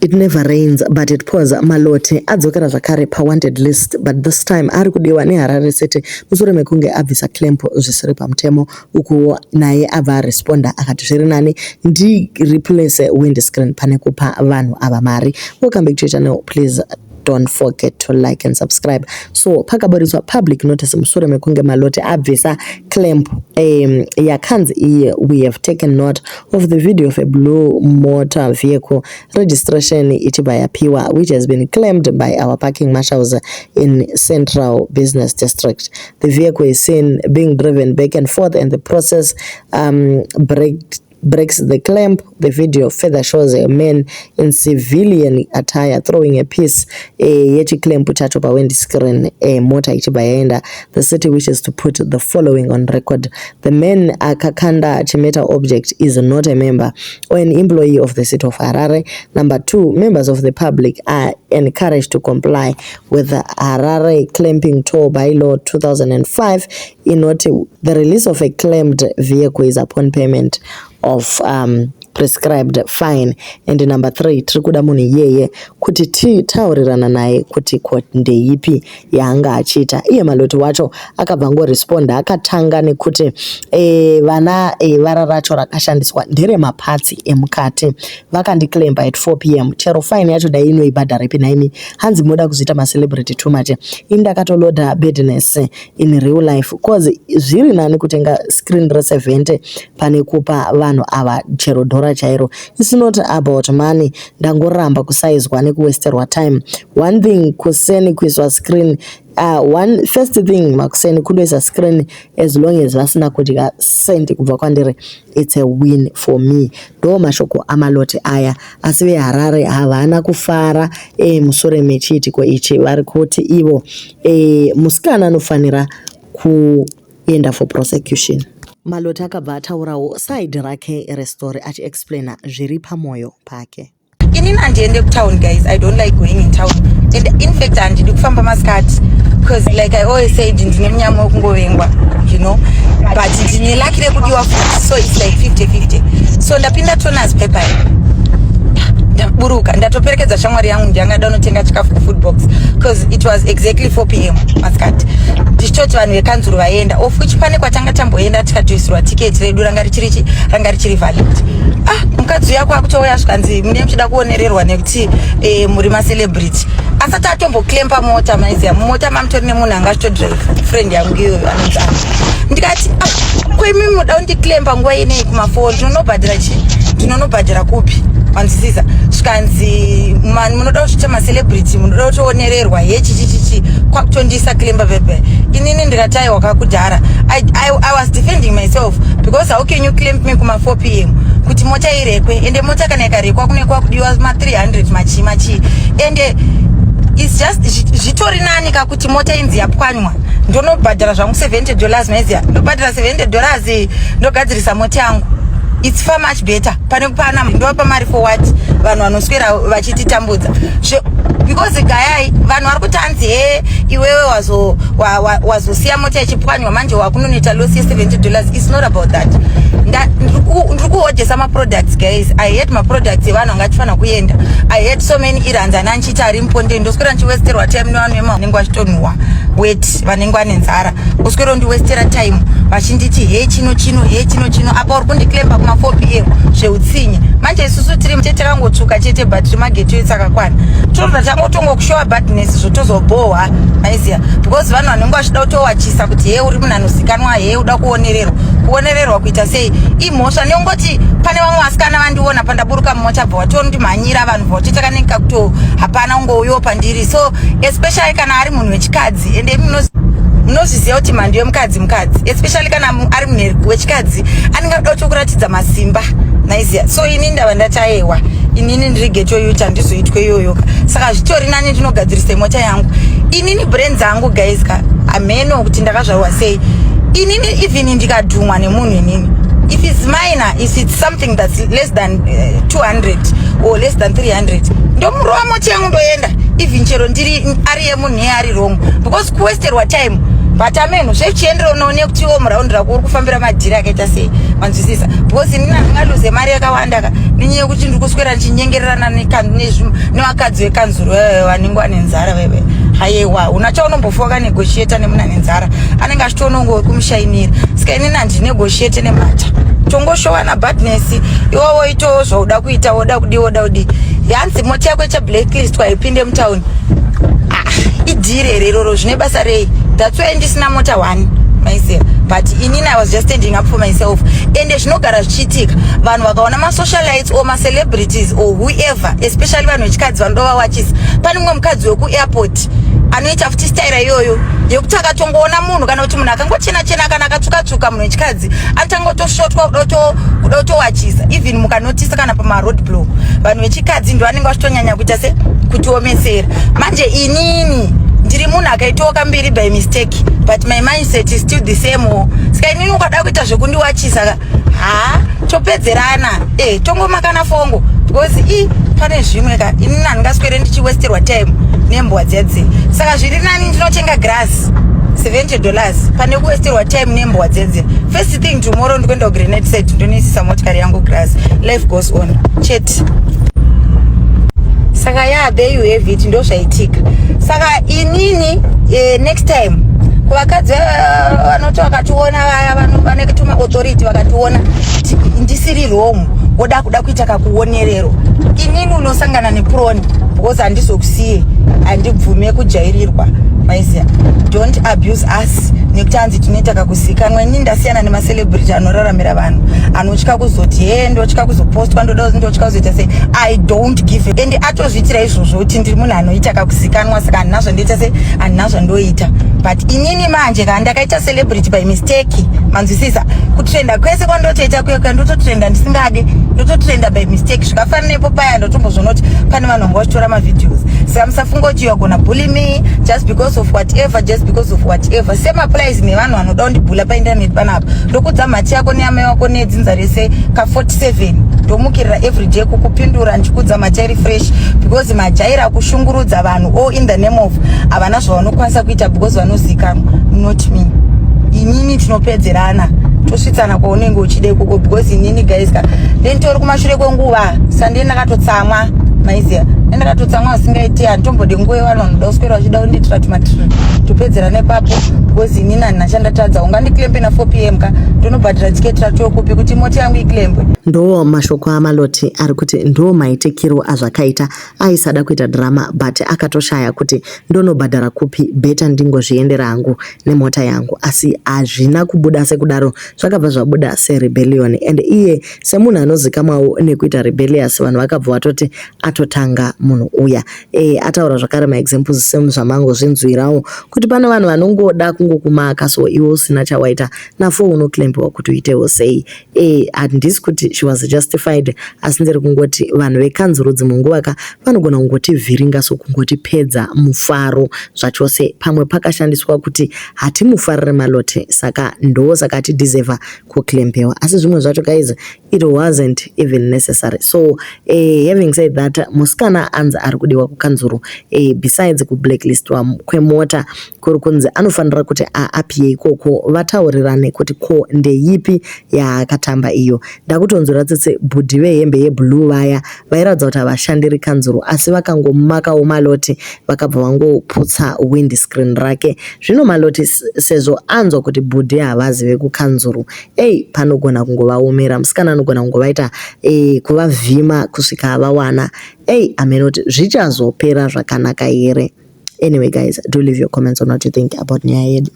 It never rains but it pours. Maloti adzokera zvakare pawanted list, but this time ari kudiwa neHarare City mushure mekunge abvisa clamp zvisiri pamutemo. Ukuwo naye abva aresponda akati zviri nani ndireplace windscreen pane kupa vanhu ava mari. Welcome back to your channel. Please don't forget to like and subscribe. So pakaburitswa public notice mushure mekunge Maloti abvisa clamp yakanzi iye, "We have taken note of the video of a blue motor vehicle registration ichibva yapiwa, which has been clamped by our parking marshals in Central Business District. The vehicle is seen being driven back and forth and the process breaks the clamp. The video further shows a man in civilian attire throwing a piece yechiclamp chacho pawindscreen, mota ichibva yaenda. The city wishes to put the following on record. The man akakanda chimetal object is not a member or an employee of the City of Harare. Number two, members of the public are encouraged to comply with the Harare Clamping Toll Bylaw 2005 inoti the release of a clamped vehicle is upon payment of prescribed fine. And number three, tiri kuda munhu iyeye kuti titaurirana naye kuti ko ndeipi yaanga achiita iye. Maloti wacho akabva angoresponda, akatanga nekuti vana vara racho rakashandiswa nderemaparts emukati. Vakandiclampa at 4 p.m. Chero fine yacho dai inoibhadharepi naimi? Hanzi muda kuzoita macelebrity too much. Ini ndakatoloda badness in real life, 'cause zviri nani kutenga screen re70 pane kupa vanhu ava chero dhora chairo. It's not about money, ndangoramba kusaizwa nekuwesterwa time. One thing kuseni kuiswa screen, one first thing makuseni kundoisa screen, as long as vasina kudya sendi kubva kwandiri, it's a win for me. Ndo mashoko aMaloti aya, asi veHarare havana kufara mushure mechiitiko ichi. Vari kuti ivo musikana anofanira kuenda for prosecution. Maloti akabva ataurawo side rake restory achiexplaina zviri pamwoyo pake. Inini handiende kutown, guys. I don't like going in town, and in fact handidi kufamba masikati because, like I always said, ndine munyama wekungovengwa, but ndine lucky rekudiwa futi, so it's like 50 50. So ndapinda Toners Paper, ndaburuka, ndatoperekedza shamwari yangu ndiyangada unotenga chikafu kufood box, because it was exactly 4 p.m. masikati, tichitoti vanhu vekanzuro vaenda, of which pane kwatanga tamboenda tikatoisirwa tiketi redu ranga richiri ranga richiri valid. Ah, mukadzi uya kwakutouya zvikanzi mune muchida kuonererwa nekuti muri macelebrity. Asati atomboclampa mota, maiziya mumota mamutori nemunhu anga achitodrive, friend yangu iyoyo anonzi ana. Ndikati, "Ah, koimi muda kundiclampa nguva inei kuma4? Ndinonobhadhara chii? Ndinonobhadhara kupi?" Wanzwisisa? Zvikanzi munoda kuzviita macelebrity, munoda kutoonererwa he chichichichi, kwakutondiisa clamp pepe. Inini ndikati aiwa kakudhara. I was defending myself because how can you clamp me kuma 4 p.m. kuti mota irekwe? Ende mota kana ikarekwa kune kwakudiwa ma300 machii machii, ende it's just zvitori nani kakuti mota inzi yapwanywa, ndonobhadhara zvangu $70. Maiziya ndobhadhara $70, ndogadzirisa mota yangu. It's far much better pane kupana ndovapa mari. For what? Vanhu vanoswera vachititambudza because gayai vanhu vari kuti hanzi he, iwewe wazosiya mota ichipwanywa, manje wakunonoita loss ye$70. It's not about that. Ndiri kuhodhesa maproducts, guys. I had maproducts evanhu vanga achifanira kuenda. I had so many errands ana ndichiita ari mupondeni. Ndoswera ndichiwesterwa time nevanhu vema vanenge vachitonhuhwa wet, vanenge vane nzara, uswera ndiwestera time vachinditi he chino chino, he chino chino. Apa uri kundiclampa kuma 4 p.m. zveutsinye. Manje isusu tiri chete takangotsvuka chete, but tiri maghetto akakwana, tobva tangotongokushowa badness, zvotozobhohwa, maiziya, because vanhu vanenge vachida kutowachisa kuti he, uri munhu anozikanwa, he, uda kuonererwa. Kuonererwa kuita sei? Imhosva neungoti pane vamwe vasikana vandiona pandaburuka mumota, bva watondimhanyira vanhu, bva watoita kanenge kakuto hapana ungouyiwo pandiri. So especially kana ari munhu wechikadzi, ende munozviziva kuti mhandu yemukadzi mukadzi, especially kana ari munhu wechikadzi anenge ada kutokuratidza masimba, naiziya. So ini ndava ndataewa, inini ndiri ghetto youth, handizoitwe iyoyo. Saka zvitori nani ndinogadzirisa mota yangu inini. Brain dzangu, guys, ka hameno kuti ndakazvarwa sei inini. Even ndikadhumwa nemunhu inini, if it's minor, if it's something that's less than 200 or less than 300, ndomurova mota yangu, ndoenda, even chero ndiri ari yemunhu iye ari wrong, because kuwesterwa time. But ameno zvechienderanawo nekuti iwo muraundi rako uri kufambira madhiri akaita sei, manzwisisa? Because inini handingaluze mari yakawanda ka nenyaya yekuti ndiri kuswera ndichinyengererana nevakadzi vekanzuro vanenge vane nzara veve. Hayewa, una chaunombofa wakanegotiata nemunhu ane nzara, anenge achitoona unge uri kumushainira. Saka inini handinegotiate nemhata, tongoshowana badness iwowo itowo zvauda kuita, woda kudii, woda kudii. Yanzi mota yako ichablacklistwa, ipinde mutauni. Ah, idhiri here iroro? Zvine basa rei? That's why ndisina mota one myself, but inini I was just standing up for myself. Ende zvinogara zvichiitika, vanhu vakaona masocialites or macelebrities or whoever, especially vanhu vechikadzi vanoda vawachisa. Pane mumwe mukadzi wekuairport anoita futi staira iyoyo yekuti akatongoona munhu, kana kuti munhu akangochena chena kana akatsvuka tsvuka, munhu wechikadzi anotanga kutosvotwa, kuda kutowachisa. Even mukanotisa kana pamaroad block, vanhu vechikadzi ndo vanenge vachitonyanya kuita se kutiomesera. Manje inini ndiri munhu akaitawo kambiri by mistake, but my mindset is still the same. Saka inini ukada kuita zvekundiwachisa, ha, topedzerana, tongomakana fongo, because i pane zvimwe ka inini handingaswere ndichiwesterwa time nembwa dzedze. Saka zviri nani ndinotenga grass $70 pane kuwesterwa time nembwa dzedze. First thing tomorrow ndikuenda kugranite set, ndonoisisa motikari yangu grass. Life goes on chete. Saka ya, there you have it, ndo zvaitika. Saka inini next time kuvakadzi vanoti vakationa vaya vane tuma authority, vakationa ndisiri wrong, woda kuda kuita kakuonerero, inini unosangana neproni, because handizokusiye, handibvume kujairirwa, maiziya. Don't abuse us nekuti hanzi tinoita kakuzikanwa. Inini ndasiyana nemacelebrity anoraramira vanhu, anotya kuzoti he, ndotya kuzopostwa, ndotya kuzoita sei. I don't give. And atozviitira izvozvo kuti ndiri munhu anoita kakuzikanwa, saka handina zvandoita sei, handina zvandoita. But inini manje kana ndakaita celebrity by mistake, manzwisisa? Kutrenda kwese kwandotoita kuya, ndototrenda ndisingade, ndototrenda by mistake. Zvikafanana nepo paya ndotombozviona kuti pane vanhu vanga vachitora mavideos. Saka musafunga kuti you are gonna bully me just because of whatever, just because of whatever. Same applies nevanhu vanoda kundibhula painternet panapa. Ndokudza mhati yako neamai wako nedzinza rese ka47, ndomukirira everyday kukupindura ndichikudza mhati iri fresh, because majaira kushungurudza vanhu all in the name of havana zvavanokwanisa kuita because vanozikanwa. Not me. Inini tinopedzerana, tosvitsana kwaunenge uchida ikoko, because inini guys ka ndenditori kumashure kwenguva sandei ndakatotsamwa, maiziya, ndakatotsamwa asingaiti. Handitombodi nguva yevanhu vanoda kuswera vachida kundiitira tumatiri. Topedzerana ipapo, because inini handina chandatadza. Ungandiclampe na4 p.m. ka, ndonobhadhira tiketi racho kupi kuti mota yangu iclampwe? Ndo mashoko aMaloti ari kuti ndo maitikiro azvakaita. Aisada kuita drama, but akatoshaya kuti ndonobhadhara kupi, better ndingozviendera hangu nemota yangu. Asi hazvina kubuda sekudaro, zvakabva zvabuda serebellion, and iye semunhu anozikamwawo nekuita rebellious, vanhu vakabva vatoti atotanga munhu uya. Ataura zvakare maexamples sezvamangozvinzwirawo kuti pane vanhu vanongoda kungokumaka, so iwe usina chawaita na4 unoclampiwa kuti uitewo sei. Handisi kuti she was justified, asi ndiri kungoti vanhu vekanzuro dzimwe nguva ka vanogona kungotivhiringa, so kungotipedza mufaro zvachose. Pamwe pakashandiswa kuti hatimufariri Malote, saka ndo saka atideserva kuclampewa, asi zvimwe zvacho guys, it wasn't even necessary. So having said that, musikana anzi ari kudiwa kukanzuro, besides kublacklistwa kwemota, kuri kunzi anofanira kuti aapiye ikoko, vataurirane kuti ko ndeipi yaakatamba iyo. Ndakutonzwira tsitsi bhudhi vehembe yeblue vaya vairatidza kuti havashandiri kanzuro, asi vakangomakawo Maloti, vakabva vangoputsa windscreen rake. Zvino Maloti sezvo anzwa kuti bhudhi havazive kukanzuro, ei, panogona kungovaomera. Musikana anogona kungovaita kuvavhima kusvika avawana. Ei, amenoti zvichazopera zvakanaka here? Anyway guys, do leave your comments on what you think about nyaya yedu.